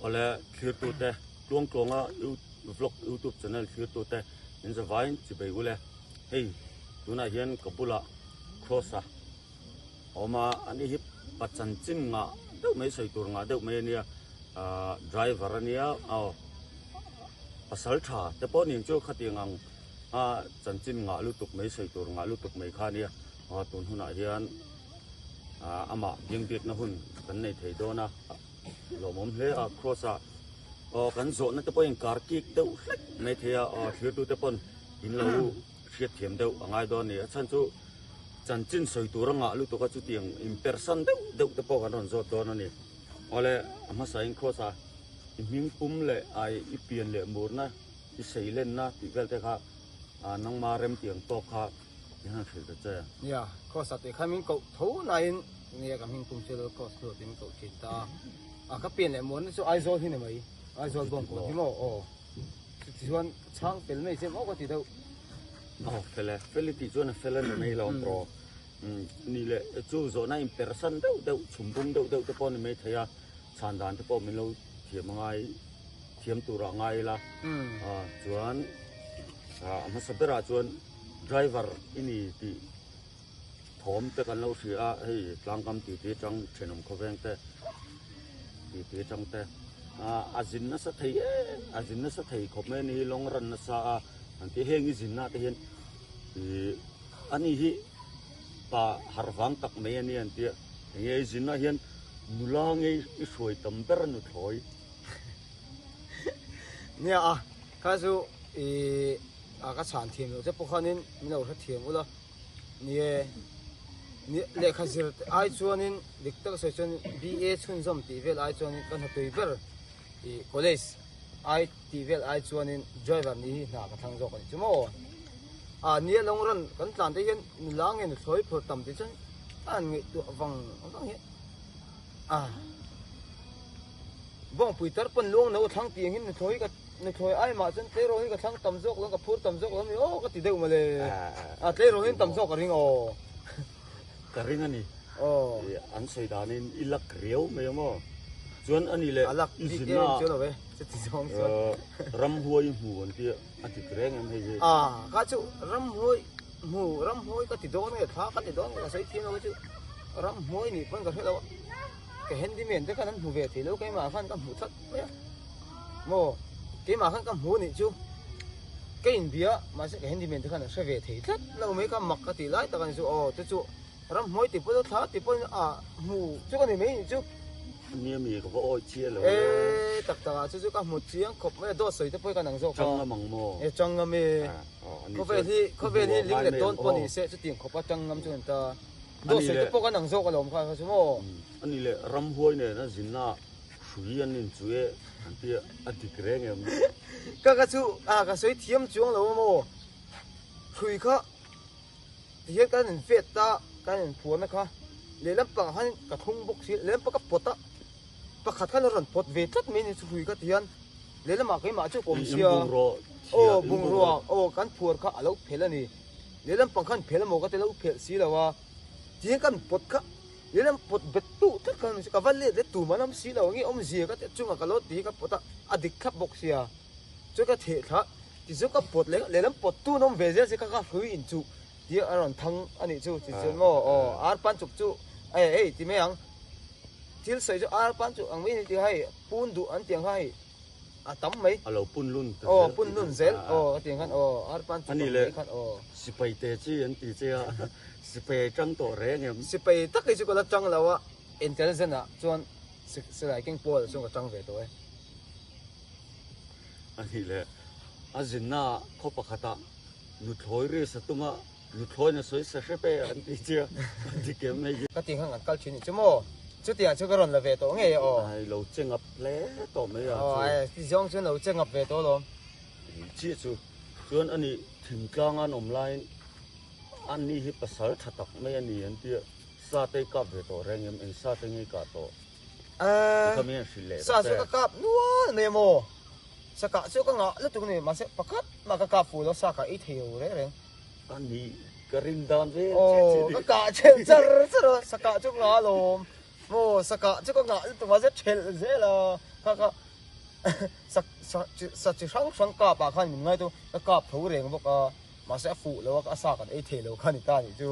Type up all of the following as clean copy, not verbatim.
Awle thlirtute Tluangtluanga vlog youtube channel thlirtute in zavaiin chibei ule. Hei tunah hian ka bulah Kross-a a awm a, ani hi pa chanchin ngah deuh mai sawi tur ngah deuh mai a nia, ahh driver a nia aw pasal tha te pawh ning chu khatiang ang a chanchin ngah lutuk mai sawi tur ngah lutuk mai kha a nia, aw tun hunah hian ahh amah biangbiakna hun kan nei thei dawn a. Lawmawm hle a cross ah aw kan zawhna te pawhin kar kik deuh hlek mai thei a aw thirtute pawn in lo hriatthiam deuh a ngai dawn a ni. A chhan chu chanchin sawi tur a ngah lutuk a chutiang inpersan deuh deuh te pawh kan rawn zawt dawn a ni. Awle a hmasain cross ah i hming pum leh ai i pian leh murna i seilenna tih vel te kha nangma remtiang tawk kha I han hrilh ta che. Nia, Kross ah tih khan min koh tho nain nia ka hming pum chu Lal Kross hnu tiin min koh thin ta a. A ka pian leh muanna chu Aizawl hi ni mai, Aizawl bawngkawn hi maw aw. Chutichuan chhang fel mai che maw ka ti deuh. Aw fel e, fel i tih chuan a fel a ni mai lo ang tawh. Ni leh chu zawhna inpersan deuh deuh, chhum bung deuh deuh te pawh a ni mai thei a, chhan dan te pawh min lo thiam a ngai, thiam turah a ngai ila. Chuan a hmasa berah chuan. Driver i ni tih thawm te kan lo hria a, hei tlangkam titi atang thenawm khawveng te titi atang te ah a zin nasa thei em a zin nasa thei khawp mai a ni hi lawng ran nasa a an tih heng i zinna te hian ih ani hi pa harh vang tak mai a ni an tia enge i zinna hian nula nge i hruai tam ber a nuthlawi. Nia a kha chu ih. A ka chhan thiam loh che pawh khanin min lo hrethiam ula ni e, ni lehkha zir ai chuanin dik tak sawi chuan BA chhunzawm tih vel ai chuanin ka hnatui ber ih college ai tih vel ai chuanin driver ni hi hna ka thlang zawk a ni chu maw. A nia long run kan tlan te hian nula nge nuthlawi phur tam tih chuan a han ngaihtuah vang vang hi a bawngpui tar pawn luang no a thlang tih ang hian nuthlawi ka Nuthlawi ai mah chuan tleirawl hi ka thlang tam zawk lo, ka phur tam zawk lo mi aw ka ti deuh mawle. A tleirawl hian tam zawk ka ring aw. Ka ring a ni. Aw. An sawi danin i lak riau mai ang aw. Chuan a ni leh A lak i bik zinna em chu lo e, chuti zawng chuan. Ramhuai hmu an tia a dik reng em hei hi. A ka chu ramhuai hmu ramhuai ka ti dawn nge thla ka ti dawn nge ka sawi thiam lo chu ramhuai nih pawn ka hre lo a. Ka handyman te khan an hmu ve thei lo keimah khan ka hmu tlat mai a. Maw keimah khan ka hmu anih chu ka inbia mahse ka handyman te khan an hre ve thei tlat lo mai kha mak ka tih lai tak a ni chu aw chu chu ramhnuai ti pawh thla ti pawhin a hmu chu ka ni mai anih chu. Nia mi ka va awi chiah lo e tak tak ah chu chu ka hmu chiang khawp mai a dawt sawi te pawh hi ka nang zawk a chang ngam ang maw e chang ngam e khawvel hi khawvel hi ling let dawn pawh ni se chutiang khawp a chang ngam chu an ta dawt sawi te pawh ka nang zawk alawm kha kha chu maw ani leh ramhuai nen a zinna Hrui an inchu e an ti a dik reng em? Ka ka chu a ka sawi thiam chuang lo a maw? Hrui kha tihian kan in vet ta kan in phuarna kha lehlam pangah khan ka thlung bawk si lehlam pang ka pawt a pakhat khan a rawn pawt ve tlat mai ni chu hrui kha tihian lehlamah keimah chu ka awm sia aw bungrua aw kan phuar kha a lo phelh a ni lehlam pang khan phelh amaw ka ti lo phelh si lo a tihian kan pawt kha. Lehlam pawt bet duh tlat khan ka va let let tum an awm si lo nge awmzia ka ti chungah ka lo ti hi ka pawt a, a dik thlap bawk sia chuan ka theh thla tichuan ka pawt leh lehlam pawt tun awm ve zel si kha ka hrui in chuh tih a rawn thang a nih chu tichuan maw aw ar pan chuk chu eh hei ti mai ang thil sawi chu ar pan chuk ang mai ni tih kha hei pun duh an tih ang kha hei a tam mai a lo pun lun ta zel aw pun lun zel aw a tih ang khan aw ar pan chuk ang mai khan aw sipai te chi an ti che a. Sipai tang tawh reng em? Sipai tak hi chu ka la tang lo a, intelligent ah chuan silai keng pawl chuan ka tang ve tawh e. A nih leh, a zinna ah khaw pakhatah nuthlawi risk a tum a, nuthlawi na sawi sa hrep e an ti che a, a dik em hei hi? Ka tih khan kan kal thin nih chu maw? Chutiang chu ka rawn la ve tawh ngei a aw. Ai lo che ngap hle tawh mai a chu. Aw ai ti zawng chuan lo che ngap ve tawh alawm. Chiah chu, chuan ani thingtlang an awm laiin Ani hi pasal tha tak mai a ni an tia, sa te i kap ve tawh reng em? Eng sa te nge i kah tawh? Ti kha mi hian hrilh leh Sa chu ka kap nual mai a maw? Sa kah chu ka ngah lutuk a ni, mahse pakhat mah ka kap fuh lo, sa kah ei thei lo reng reng. A ni, ka rin dan vel chiah chiah ni. Aw, ka kah thelh char char a, sa kah chu ka ngah alawm maw, sa kah chu ka ngah lutuk mahse thelh zel a, kha kha. Sa sa chi sa chi hrang hrang kap ah khan min ngai tu ka kap tho reng bawk a mahse a fuh lo a a sa kan ei thei lo kha ni ta nih chu.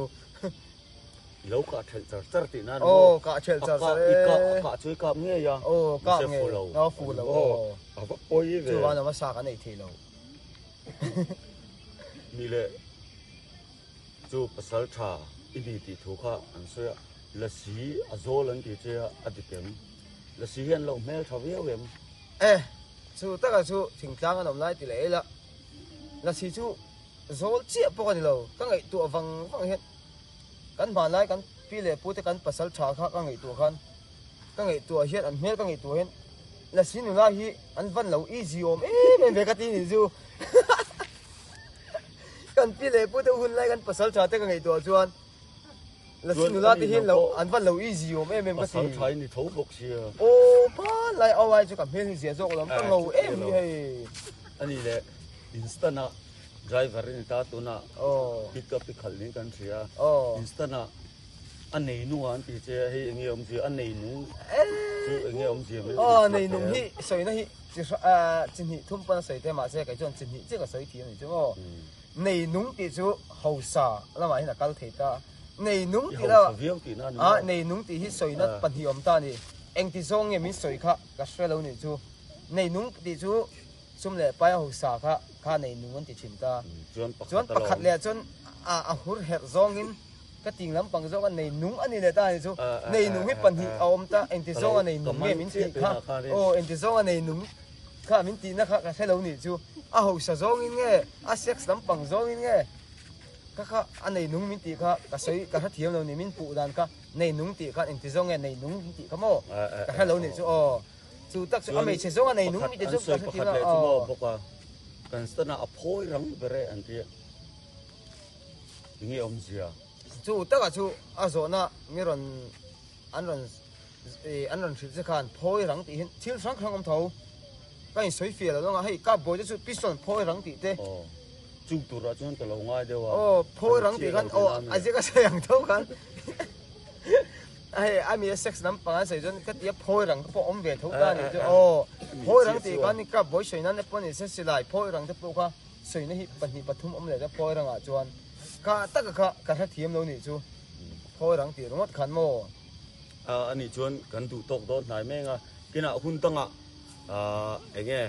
I lo kah thelh char char tih na ni maw? Aw kah thelh char char e. A kah a kah chu i kap ngei a. Aw kap ngei. Mahse fu lo. Aw fu lo aw. A va pawi ve. Chuvang lama sa kan ei thei lo. Ni leh chu pasal tha i ni tih thu kha an sawi a, lasi a zawl an ti che a, a dik em? Lasi hi an lo hmel tha viau em? E, chu taka chu thingtlang an awm lai ti leh ila, lasi chu zawl chiah pawh a ni lo, ka ngaihtuah vang vang hian kan hmanlai kan pi leh pu te kan pasal tha kha ka ngaihtuah khan ka ngaihtuah hian an hmel ka ngaihtuah hian lasi nula hi an van lo easy awm em em ve ka ti nih chu kan pi leh pu te hun lai kan pasal tha te ka ngaihtuah chuan lasi nula te hian lo an van lo easy awm em em ka ti pasal tha in ni tho bawk sia aw hmanlai au ai chu ka hmel hi zia zawk lo ka ngo em hi hei ani leh instant a Driver i ni ta tunah pick up i khalh niin kan hria instant ah a nei nung a an ti che a hei enge awmzia a nei nung chu enge awmzia min Aw nei nung hi sawina hi chi chi hnih thum pawn a sawi te mahse kei chuan chi hnih chiah ka sawi thiam a ni chu maw nei nung tih chu hausa lamah hian a kal thei ta nei nung tih la a nei nung tih hi sawina pahnih awm ta a ni engti zawng nge min sawi kha ka hre lo nih chu nei nung tih chu Sum leh pai a hausa kha kha nei nung an ti thin ta. Chuan pakhat leh chuan a a hur herh zawngin ka ting lampang zawk a nei nung a ni leh ta a ni chu. Nei nung hi pahnih a awm ta engti zawng a nei nung nge min tih kha aw engti zawng a nei nung kha min tihna kha ka hre lo nih chu. A hausa zawngin nge a sex lampang zawngin nge kha kha a nei nung min tih kha ka sawi ka hrethiam lo ni min puh dan kha nei nung tih khan engti zawng nge nei nung min tih kha maw ka hre lo nih chu aw. Chu tak chu a hmeichhe zawng a nei nung mi te chu ka hre leh chu maw bawk a kan stand ah a phawi rang ber e an ti a tinge awmzia chu tak ah chu a zawhna mi rawn an rawn an rawn hrilh che khan phawi rang tih hian thil hrang hrang awm tho ka in sawi fiah lo dawn a hei ka bawi te chu pistol phawi rang tih te chung turah chuan ka lo ngai deuh a aw phawi rang tih khan aw a ziak a sawi ang tho khan Hei a mi a sex lampang an sawi chuan ka ti a phawi rang te pawh awm ve tho ta a nih chu aw phawi rang tih khan ka bawi sawi nan te pawh ni se silai phawi rang te pawh kha sawina hi pahnih pathum awm leh ta phawi rangah chuan kha taka kha ka hrethiam lo nih chu phawi rang tih ringawt khan maw a nih chuan kan duh tawk dawn hnai meng a kinah hun dangah enge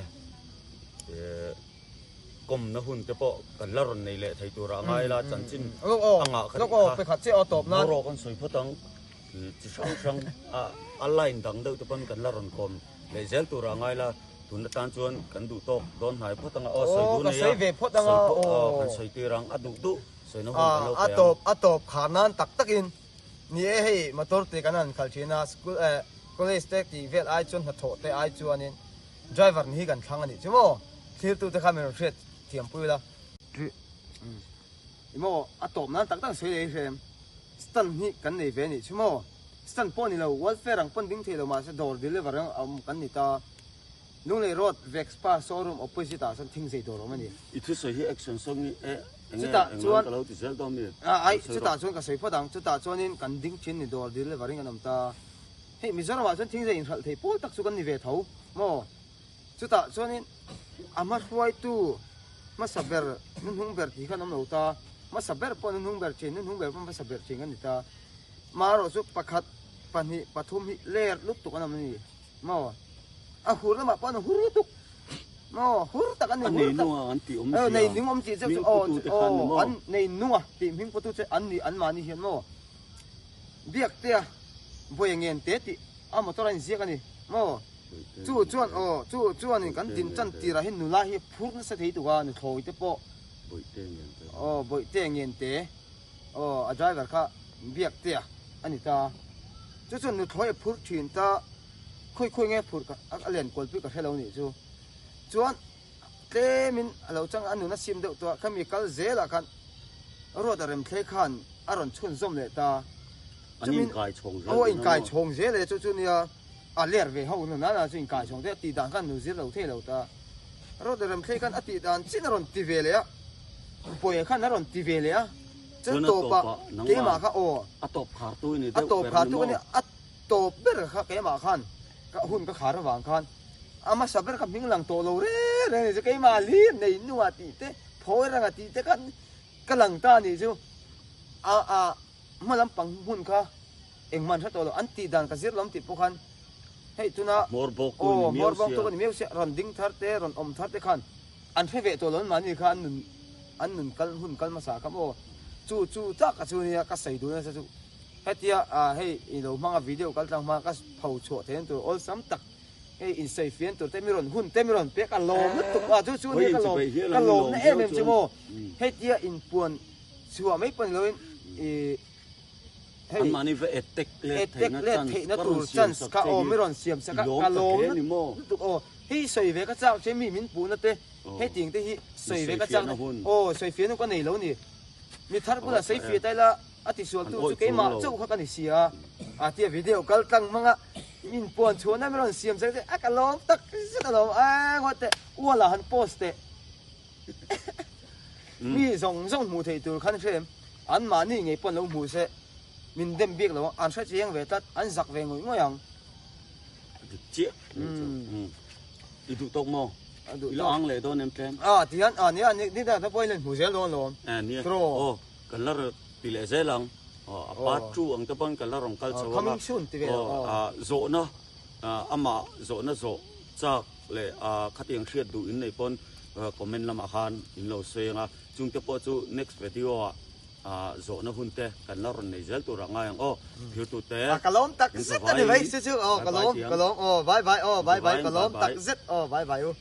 Kawmna hun te pawh kan la rawn nei leh thei turah a ngai la, chanchin a ngah kha tih kha boruak an sawi phawt ang chi hrang hrang a line dang deuh te pawn kan la rawn kawm leh zel turah a ngai la, tun atan chuan kan duh tawk dawn hnai phawt ang a, aw sawi duh nei a, sawi pawh aw kan sawi tir ang, a duh duh sawina hun kan lo pe ang. A tawp khar nan tak takin ni e hei motor te kan han khalh thin a, school eh college te tih vel ai chuan hnathawh te ai chuanin Driver ni hi kan thlang a nih chu maw? Thlirtute kha min rawn hriat thiam pui ula. I maw a tawp nan tak tak sawi leh i hrem. Stand hi kan nei ve a nih chu maw? Stand pawh ni lo, welfare ang pawn ding thei lo mahse dawr deliver ang a awm kan ni ta. Lunglei Road Vexpa showroom opposite ah chuan thingzei dawr a awm a ni. I thusawi hi action song hi e enge englo ka lo ti zel dawn mi? Ai chutah chuan ka sawi phawt ang, chutah chuanin kan ding thin ni dawr delivering an awm ta. Hei Mizoram ah chuan thingzei inhralh thei pawl tak chu kan ni ve tho maw? Chutah chuanin a hma hruaitu hmasa ber nunhnung ber tih khan awm lo ta, hmasa ber pawh nunhnung ber thin, nunhnung ber pawh hmasa ber thin kan ni ta. Marawh chu pakhat, pahnih, pathum hi ler lutuk an awm a ni maw? A hur lamah pawh an hur lutuk maw? Hur tak an ni, hur tak. A neinung an tih awm zia, neinung awm tih chu aw, an neinung a tih hming pawh tu chu an ni anmahni hian maw? Biaktea vawi ngen te tih a motor a inziak a ni maw? Chu chuan aw chu chuanin kan din chan tirah hian nula hi a phur nasa thei tuk a nuthlawi te pawh aw Bawihte ngen te aw a driver kha Biaktea a ni ta chu chuan nuthlawi a phur thin ta khawi khawi nge phur ka a len kualpui ka hre lo nih chu chuan Tlemin a lo chang a, a nun a sim deuh tawh a, khami kal zelah khan Ruata Remthlei khan a rawn chhunzawm leh ta. An inkai chhawng zel tih na maw? Inkai chhawng zel e, chu chu nia a ler ve ho nun a, chu inkai chhawng te a tih dan khan nu zir lo thei lo ta. Ruata Remthlei khan a tih dan chin a rawn ti ve leh a, Bawiha khan a rawn ti ve leh a, chuan tawpah keimah kha aw. A tawp khartu i ni deuh ber a ni maw? A tawp ber kha keimah khan ka hun ka khar avang khan. A hmasa ber ka hming lang tawh lo reng reng a nih chu keimah hlir nei hnungah tih te phawi ranga tih te khan ka lang ta a nih chu a a hma lampang hmun kha engmah an hre tawh lo an tih dan ka zir lo tih pawh khan hei tuna Hmawr bawk tu a ni miau sia. Hmawr bawk tu ka ni miau sia rawn ding thar te rawn awm thar te khan an hre ve tawh lo an mahni kha an nun an nun kal hun kal hmasa kha maw chu chu tak a chu nia ka sawi duh nasa chu hetia ah hei i lo hmang a video kal tlang hma ka pho chhuah theih na tur awlsam tak hei insawi fian tur te mi rawn hun te mi rawn pek a lawm lutuk a chu chu nia ka lawm ka lawm na em em chu maw hetia inpuan chhuah mai pawh ni loin ih hei anmahni va attack let theihna chance ka rawn siam sak che hi mi rawn siam sak a ka lawm lutuk aw hei sawi ve ka chak che mi min puhna te hei ting te hi sawi ve ka chak aw sawi fiahna ka nei lo ni mi thar bulah sawi fiah ta ila a ti sual tu chu keimah chauh kha ka ni si a a tia video kal tlang hmang a min puan chhuahna mi rawn siam sak che a ka lawm tak zet a lawm a ngawt teh uala han post teh Mi zawng zawng hmuh theih tur khan hrem an mahni ngei pawn lo hmuh se min dem bik lo ang, an hre chiang ve tlat, an zak ve ngawih ngawih ang. A dik chiah mai chu. I duh tawk maw? A duh tawk. I la ang leh dawn em tlem? A tihian a nia ni dang te pawhin la inhmu zel dawn lawm. Eh nia. Aw kan la ti leh zel ang. Aw a part two ang te pawn kan la rawn kal chho ang a. Coming soon ti ve lo. Aw zawhna amah zawhna zawh chak leh khatiang hriat duh in nei pawn comment lamah khan in lo sawi ang a, chungte pawh chu next video ah zawhna hun te kan la rawn nei zel turah ngai ang aw thirtute Ka lawm tak zet a ni mai chu chu aw ka lawm ka lawm aw bye bye aw bye bye ka lawm tak zet aw bye bye u.